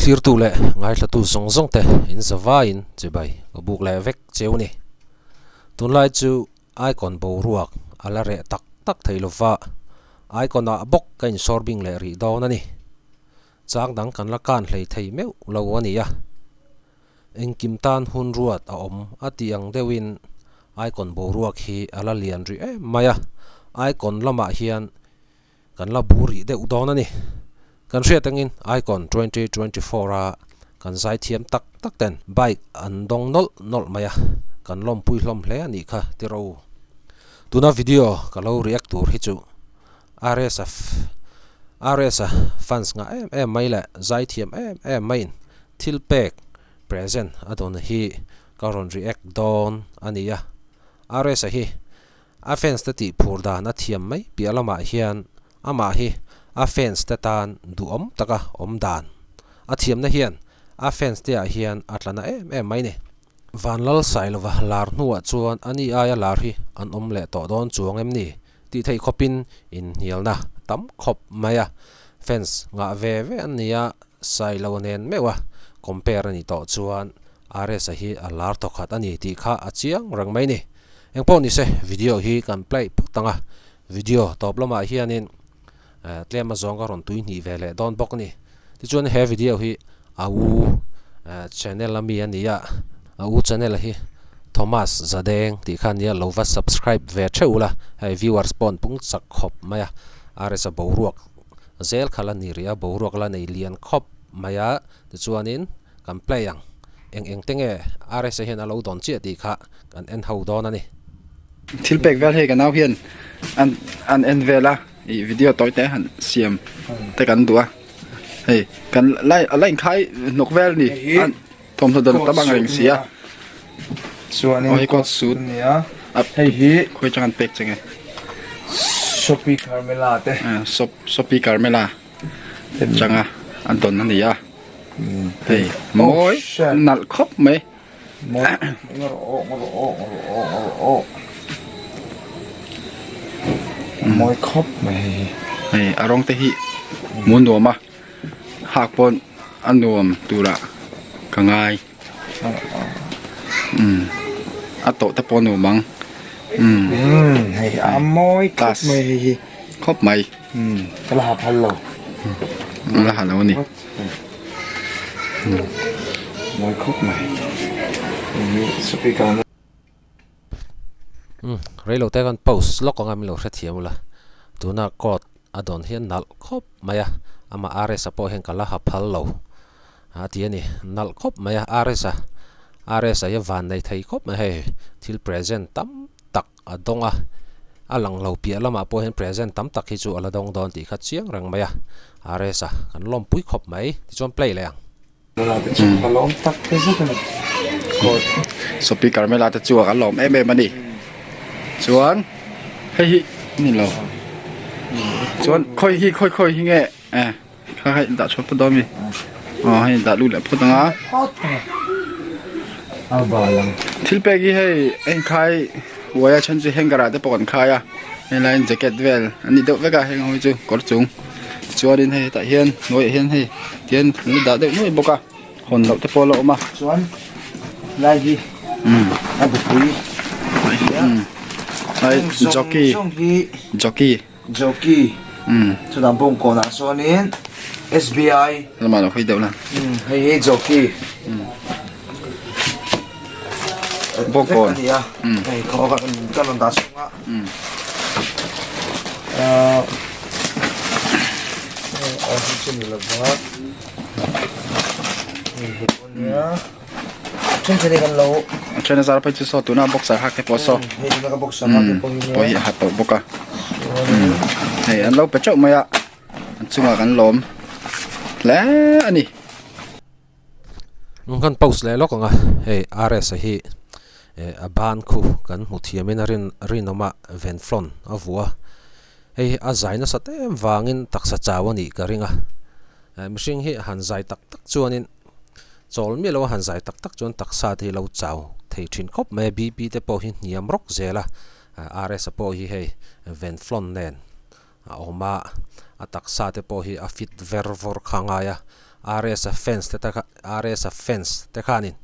Thlirtu leh ngaithlatu zawng zawng te in zavaiin chibai ka buk leh vek cheu ni. Tunlai chu Icon boruak a la reh tak tak thei lova, Icon ah bawk ka insawr bing leh rih dawn a ni. Chang dang kan la kan hlei thei meuh lo a ni a. Engkim tan hun ruat a awm a tih ang deuhin Icon boruak hi a la lian rih em mai a, Icon lamah hian kan la bu rih deuh dawn a ni. Kan hriat angin Icon 2024 a kan zai thiam tak tak ten bike an dawng nawlh nawlh mai a, kan lawmpui hlawm hle a nih kha ti ro. Tuna video ka lo react tur hi chu RS-a RS-a fans ngah em em mai leh zai thiam em em maiin thil pek present a dawn hi ka rawn react dawn a ni a. RS-a hi A fans te tih phur dan a thiam mai piah lamah hian amah hi a fans te tan duhawm taka awm dan a thiamna hian a fans te ah hian a tla na em em mai ni. Vanlal Sailova lar hnuah chuan a ni aia lar hi an awm leh tawh dawn chuang em ni tih theih khawpin inhnialna tam khawp mai a, fans ngah ve ve an ni a, Sailo nen meuh a compare a nih tawh chuan RS-a hi a lar thawkhat a ni tih kha a chiang reng mai ni. Engpawh ni se video hi kan play phawt ang a, video tawp lamah hianin tlem a zawng ka rawn tui hnih ve leh dawn bawk a ni. Tichuan he video hi a u channel a mi a ni a, a u channel hi Thomas Zadeng tih kha a nia, lo va subscribe ve theuh ula, hei viewers pawh an pung chak khawp mai a, RS-a boruak zel kha la ni rih a, boruak la nei lian khawp mai a, tichuanin kan play ang. Eng eng te nge RSA hian a lo dawn chiah tih kha kan en ho dawn a ni. Thil pek vel hei ka nau hian an an en vel a ih video tawi te han siam te kan duh a hei kan lai a la inkhai hnawk vel ni an thawmhnaw dawn tam ang reng si a chuanin aw hei coat suit nia hei hi khawi chang an pek che nge Sophie Carmela te Sophie Carmela changa an dawn a ni a hei mawi nalh khawp mai mawi khawp mai hei hei a rawng te hi hmuh a nuam a hak pawn a nuam turah ka ngai umm a tawh te pawh a nuam ang umm hei a mawi khawp mai hei hi khawp mai umm ka la ha phal lo la ha lo a ni mawi khawp mai hei hi speaker umm reilo te kan post lawk anga min lo hrethiam ula tuna coat a dawn hian nalh khawp mai a amah RS-a pawh hian ka la ha phal lo. A ti a ni, nalh khawp mai a, RS a, RS a hi a van nei thei khawp mai hei, thil present tam tak a dawng a, a lang lo piah lamah pawh hian present tam tak hi chu a la dawng dawn tih kha chiang reng mai a, RS a kan lawmpui khawp mai, tichuan play leh ang. Sophie Carmela te chu a lawm em em a ni, chuan hei hi ni lo, chuan khawi hi khawi khawi hi nge eh. Kha hei dah chhuak phawt dawn mi aw hei dah lut leh phawt ang a thil pek hi hei a inkhai uai a then chu hanger ah te pawh kan khai a helai in jacket vel an ni deuh vek a heng ho hi chu kawr chung tichuanin hei hetah hian hnuaiah hian hei tihian an la dah deuh nuai bawk a hawn loh te pawh a la awm a chuan lai hi a bupui hei jockey jockey Jockey chutah bawngkawnah chuanin SBI lamah lo hawi deuh la hei hi Jockey bawngkawn a ni a hei kan rawn dah chhung a a hi chu ni lova hei hi pawh nia. Then then hi kan lo A then a zar phei chu saw tuna boxer hak te pawh saw hei tuna ka boxer hak te pawh hi pawh hi a ha tawh bawk a hei an lo pe teuh mai a an chungah kan lawm hle a ni. Kan post leh lawk ang a hei RS a hi eh a ban khu kan hmu thiam in a rin rinawm a venflon a vuah a hei hi a zai nasat em vangin taksa chau a nih ka ring a eh mihring hi han zai tak tak chuanin. Chawl miah lo a han zai tak tak chuan taksa te hi lo chau thei thin khawp mai a, BP te pawh hi hniam rawk zel a, RS a pawh hi hei Venflon nen a awm a, a taksa te pawh hi a fit ver vawr kha ngai a, RS-a fans te ta kha RS-a fans te khanin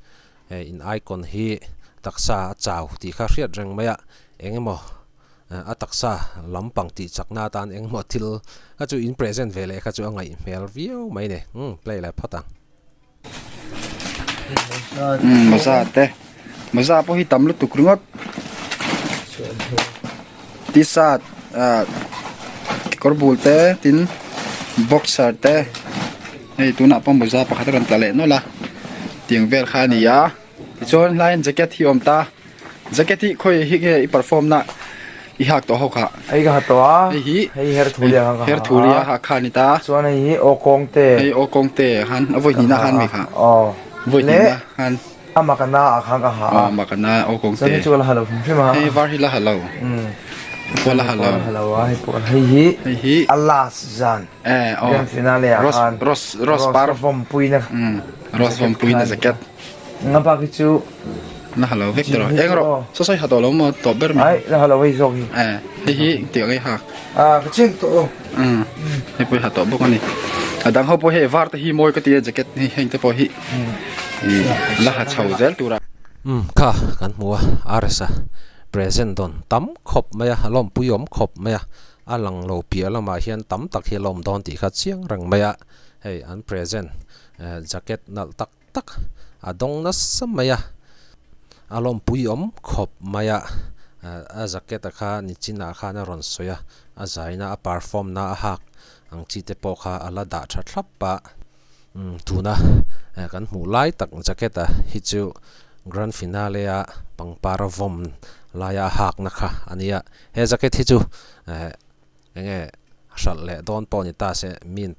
eh in icon hi taksa a chau tih kha hriat reng mai a eng emaw a taksa lampang tih chakna atan eng emaw thil kha chu in present ve leh kha chu a ngaih hmel viau mai ni umm play leh phawt ang. Umm mawza te mawza pawh hi tam lutuk ringawt t-shirt ah kawr bul te tin boxer te hei tunah pawh mawza pakhat a rawn tla leh nawlh a tiang vel kha a ni a tichuan helai hian jacket hi a awm ta. Jacket hi khawi hi nge i perform na i hak tawh ho kha? Hei ka ha tawh a, Hei hi hei her thu liang ka ha her thu lia hak kha ni ta. Chuan hei hi aw kawng te. Hei aw kawng te han a vawi hnihna han mi kha. Aw. Vawi hnihna han. A makana ah khan ka ha a. Aw makana aw kawng te. Chuan hei chu ka la ha lo hrim hrim a. Hei var hi la ha lo. Umm. Hei pawh la ha lo. La ha lo a hei pawh hei hi. Hei hi. A last zan. Eh aw. Grand finale ah khan. Rose rose par. Rose vawmpui na. Umm rose vawmpui na jacket. Nga bak hi chu la halo vek tawh eng rawh saw sawi ha tawh lo maw tawp ber mai ai la halo hei zawk hi eh hei hi tih ang ei hak a ka cheng tawh aw um hei pawh hi ha tawh bawk ani a dang ho pawh hei var te hi mawi ka ti a jacket hi heng te pawh hi ih la ha chho zel tur a um kha kan hmu a RS a present dawn tam khawp mai a a lawmpui awm khawp mai a a lang lo piah lamah hian tam tak hi a lawm dawn tih kha chiang reng mai a hei an present jacket nalh tak tak a dawng nasa mai a, a lawmpui awm khawp mai a, a jacket a kha nichinah khan a rawn sawi a, a zaina a perform na a hak ang chi te pawh kha a la dah tha thlap a, umm tuna kan hmuh lai tak jacket a hi chu grand finale a pangpar a vawm laia a hak na kha a nia, he jacket hi chu eh. Enge hralh leh dawn pawh ni ta se min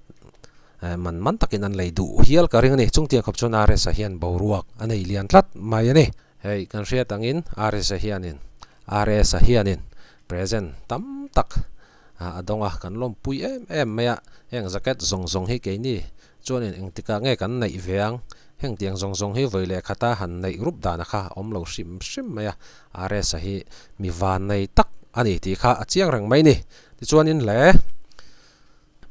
man man takin an lei duh hial ka ring a ni. Chungtiang khawp chuan RS-a hian boruak a nei lian tlat mai a ni. Hei kan hriat angin RS-a hianin RS-a hianin present tam tak a dawng a, kan lawmpui em em mai a. Heng jacket zawng zawng hi keini Chuanin engtikah nge kan neih ve ang? Heng tiang zawng zawng hi vawi leh khata han neih rup dana kha a awm lo hrim hrim mai a, RS-a hi mi van nei tak a ni tih kha a chiang reng mai ni. Tichuanin le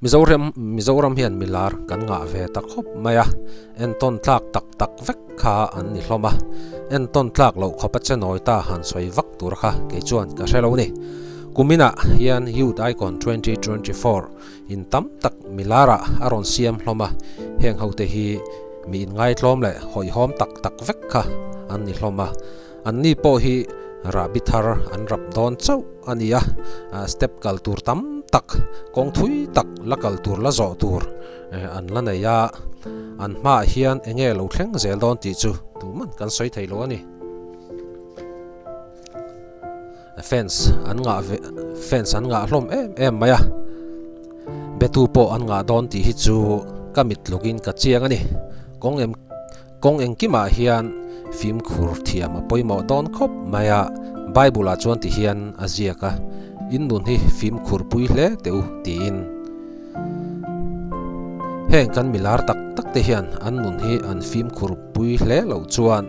Mizoram Mizoram hian mi lar kan ngah ve ta khawp mai a, entawn tlak tak tak vek kha an ni hlawm a, entawn tlak loh khawp a che nawi ta han sawi vak tur kha kei chuan ka hre lo ni. Kuminah hian Youth Icon 2024 In tam tak milar ah a rawn siam hlawm a, heng ho te hi mi inngaitlawm leh hawihhawm tak tak vek kha an ni hlawm a, an ni pawh hi rahbi thar an rap dawn chauh a ni a, step kal tur tam tak, kawng thui tak la kal tur la zawh tur an la nei a, an hmaah hian eng nge lo thleng zel dawn tih chu tuman kan sawi thei lo a ni. Fans an ngah ve fans an ngah hlawm em em mai a betu pawh an ngah dawn tih hi chu ka mit tluk in ka chiang a ni kawng em kawng engkimah hian fimkhur thiam a pawimawh dawn khawp mai a bible ah chuan ti hian a ziak a in nun hi fimkhur pui hle teh u tiin heng kan milar tak tak te hian an nun hi an fimkhur pui hle loh chuan.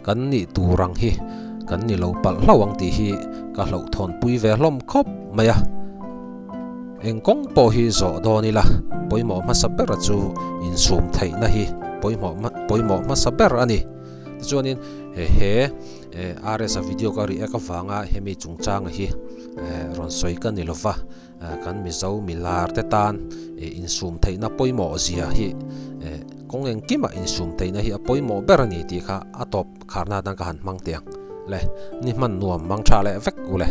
Kan nih tur ang hi kan ni lo palh hlauh ang tih hi ka hlauhthawnpui ve hlawm khawp mai a. Eng kawng pawh hi zawh dawn ila, pawimawh hmasa ber chu insum theihna hi pawimawh pawimawh hmasa ber a ni. Tichuanin he he RS-a video ka react avanga hemi chungchanga hi rawn sawi ka ni lova. Kan Mizo milar te tan insum theihna pawimawh zia hi kawng engkimah insum theihna hi a pawimawh ber a ni tih kha a tawp kharna atan ka han hmang teh ang le. Ni hman nuam mang tha leh vek u le.